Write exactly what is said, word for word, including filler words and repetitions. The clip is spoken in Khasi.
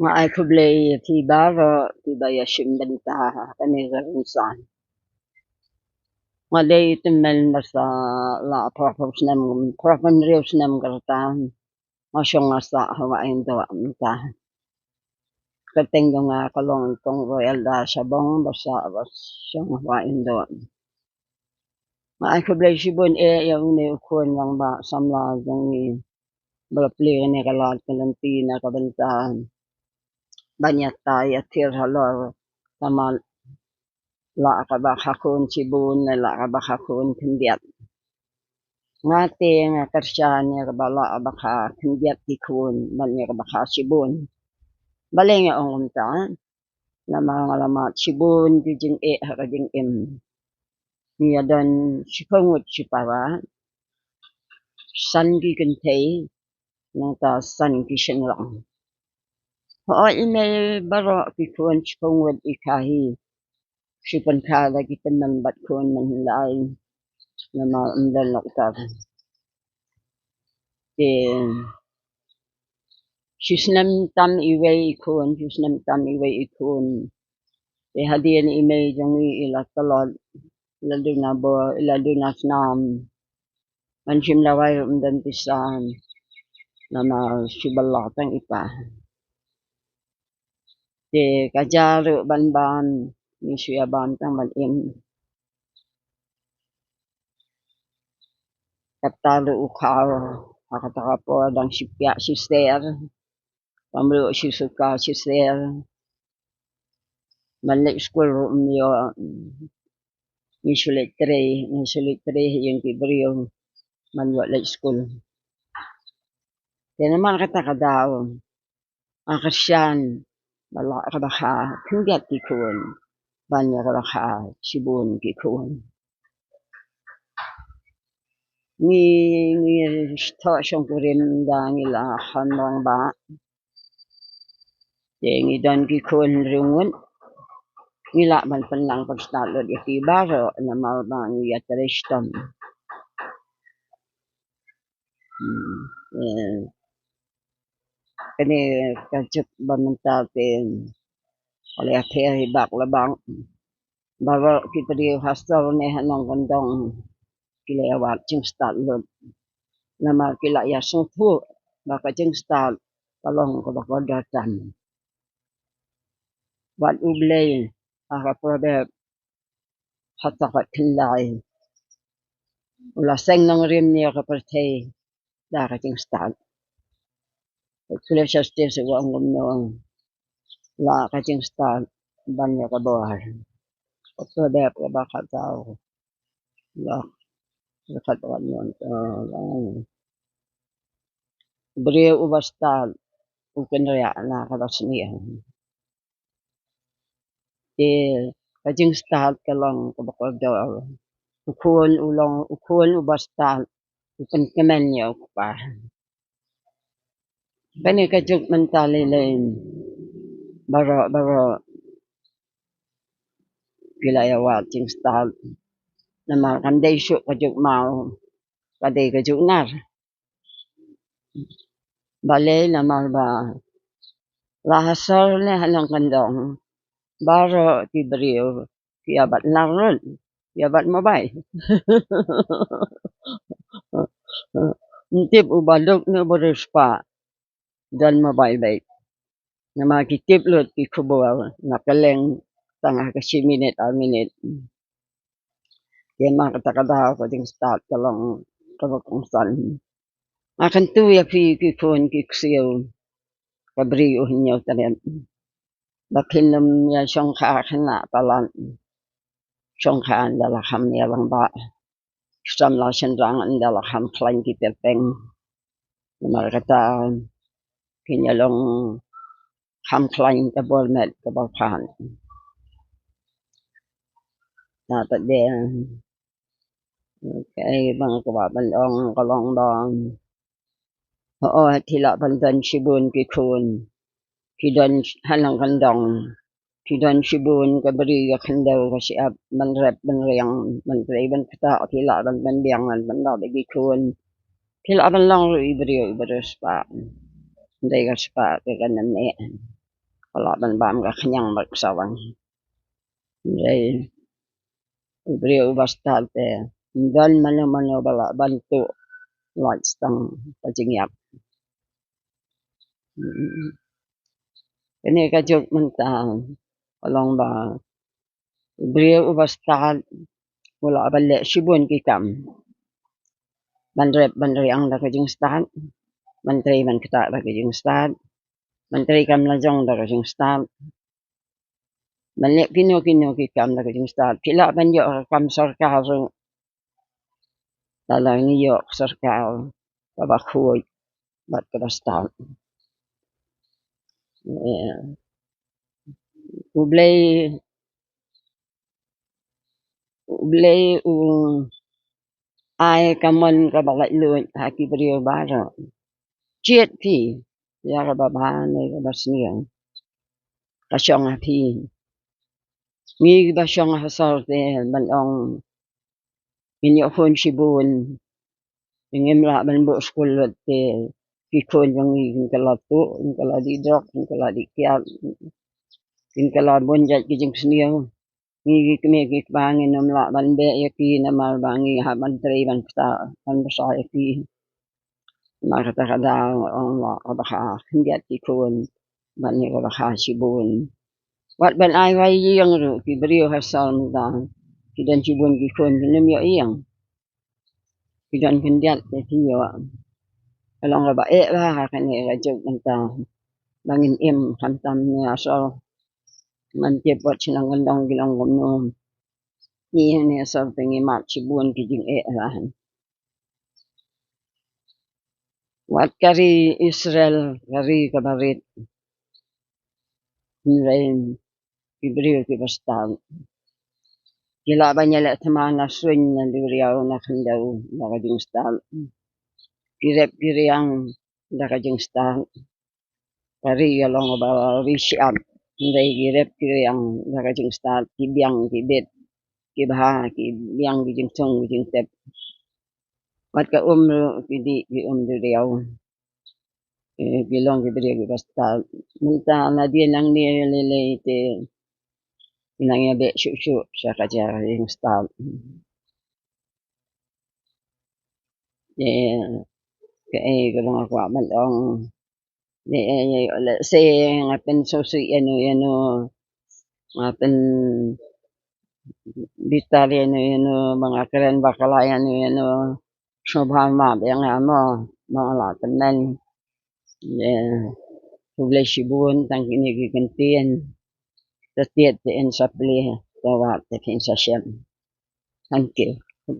Nga ai khublei ïa phi baroh kiba ïashim bynta ha kane ka rynsan. Nga dei i tymmen ba sa lah phra phew snem, phra phew hynriew snem ka rta. Nga shong nga sah ha Wahïndonga mynta. Kyrteng jong nga ka long Kong Royalda Shabong, ba sah ba shong ha Wahïndonga. Nga ai khublei shibun eh ïa une u khun rangbah samla jong ngi ba la plie kane ka lad ka lynti na ka bynta ban ïatai ïathir halor ka mat, la kaba kha khun shibun ne la kaba kha khun khyndiat. Nga te nga kyrshan ïa kaba la kaba kha khyndiat ki khun ban ïa kaba kha shibun. Balei nga ong kumta? Namar nga la mad shibun ki jingeh ha ka jingim. Ngi ïa don shiphew ngut shipara, san ki kynthei, nangta san ki shynrang. Hooid, i mei baroh ki khun shiphew ngut i kha hi. Shu pynkha da ki tymmen bad khun mynhyndai. Namar ym don doktor. Te shu snem tam iwei i khun, shu snem tam iwei i khun. Te hadien i mei jong ngi i la tlot, i la duna bor, i la duna snam. Ban shim dawai ruh ym don pisa, namar shu bylla tang i pa. Te ka ja ruh ban bam, ngi shu ïa bam tang ban im. Kata ruh u khaw ha kata ka por dang shi piah shi ser, kam ruh shi suka shi ser. Ban leit skul ruh ym ïoh, ngi shu leit trei, ngi shu leit trei ha ïing ki briew ban ïoh leit skul. Te namar kata ka daw nga kyrshan ba la kaba kha khyndiat ki khun ban ïa kaba kha shibun ki khun. Ngi, ngi thoh shongkurim da ngi la kham rangbah. Te ngi don ki khun hynriew ngut. Ngi lah ban pynlang pynstad lut ïa ki baroh namar ba ngi ïatrei shitom. Hmm, eh, kane ka juk ba mynta te ka la ïapher hi bak la bak. Baroh ki briew ha sor ne ha nongkyndong ki la ïa wad jingstad lut. Namar ki la ïa sngewthuh ba ka jingstad ka long kaba kordor tam. Wat U Blei ha ka Proverb ha ta ka khyndai u la seng nongrim ïa ka pyrthei da ka jingstad. Ecclesiastes u ong kumno, la ka jingstad ban ïa ka bor. Ka Proverb kaba khatsaw, la ka khatsaw, briew uba stad u kynriah na kaba sniew. Te ka jingstad ka long kaba kordor. U khun u long, u khun uba stad u pynkmen ïa u kpa. Kane ka juk mynta lei lei baroh baroh ki la ïa wad jingstad. Namar kam dei shuh ka juk maw, ka dei ka juk nar. Balei? Namar ba la ha sor ne ha nongkyndong baroh ki briew ki ïa bat nar lut, ki ïa bat mobile. Ym tip uba duk ne uba riewspah don mobile beit. Namar ki tip lut ki khubor na kylleng tang ha ka shi minit ar minit. Te namar kata ka daw ka jingstad ka long kaba kongsan. Nga kyntu ïa phi ki khun ki ksiew ka Bri U Hynñiewtrep ba phin ym ïa shongkha khynnah palat, shongkha ynda la kham ïalang ba. Ki samla shynrang ynda la kham khlaiñ ki tyrpeng. Namar kata phin ïa long kham khlaiñ ka bor met ka bor phan. Na ta de, okay, bang ka ba ban ong ka long dong. Hooid, ki lah ban don shibun ki khun. Ki don ha nongkyndong. Ki don shibun ka bri ka khyndew ka shyiap ban rep ban riang ban trei ban ktah, ki lah ban pynbiang ban pyndap ïa ki khun. Ki lah ban long ruh i briew iba riewspah. Dei ka spah te ka nang ne. ka lah ban bam ka khñiang bad ka sawang. Hynrei u briew uba stad te, ym don mano mano ba lah ban tuh lait tang ka jingïap. Kane ka juk mynta ka long ba u briew uba stad u lah ban leh shibun ki kam. Ban rep ban riang da ka jingstad, ban trei ban ktah da ka jingstad, ban trei kam lajong da ka jingstad, ban leh kino kino ki kam da ka jingstad. Ki lah ban ïoh ka kam sorkar ruh, lada ngi ïoh ka sorkar kaba khuid bad kaba stad. Eh, U Blei, U Blei u ai ka mon kaba laitluid ha ki briew baroh. Jied phi ïa kaba bha ne kaba sniew, ka shong ha phi. Ngi kiba shong ha sor te ban ong ngin ïoh khun shibun, ngim lah ban buh skul lut te ki khun jong ngi kin kylla tuh, kin kylla dih drok, kin kylla dih kiad, kin kylla bun jait ki jingsniew. Ngi ki kmie ki kpa ngin ym lah ban beh ïa ki namar ba ngi hap ban trei ban ktah ban bsa ïa ki. Namar kata ka daw ong la kaba kha khyndiat ki khun ban ïa kaba kha shibun. Wat ban ai wai ïing ruh ki briew ha sor mynta ki don shibun ki khun kin ym ïoh ïing. Ki don khyndiat te ki ïoh. Ka long kaba eh bha ha kane ka juk mynta ba ngin im khamtam ne ha sor. Ngan tip wat shnong kyndong ki long kumno. Ngi hangne ha sor te ngi mad shibun ki jingeh bha. Wat ka ri Israel ka ri kaba rit. Hynrei ki briew kiba stad ki lah ban ïaleh thma na suiñ na duriaw na khyndew da ka jingstad. Ki rep ki riang da ka jingstad. Ka ri ka long kaba ri shyiap, hynrei ki rep ki riang da ka jingstad, ki biang ki bit, ki bha ki biang ki jingthung ki jingtep. Wat ka um ruh ki dih ki um duriaw. Eh, ki long ki briew kiba stad. Mynta nadien nangne lei lei te nang ïa beh shuh shuh sha ka jingstad. Eh, kaei kaba nga kwah ban ong. Lehse nga pynsngewsih ïano ïano, nga pynbitar ïano ïano, ba nga kren bakla ïano ïano, sngewbha map ïa nga mo, ba nga lah kmen. Ïa, khublei shibun tang kine ki kyntien. Te tied te yn sa plie, te wad te yn sa shem. Thank you.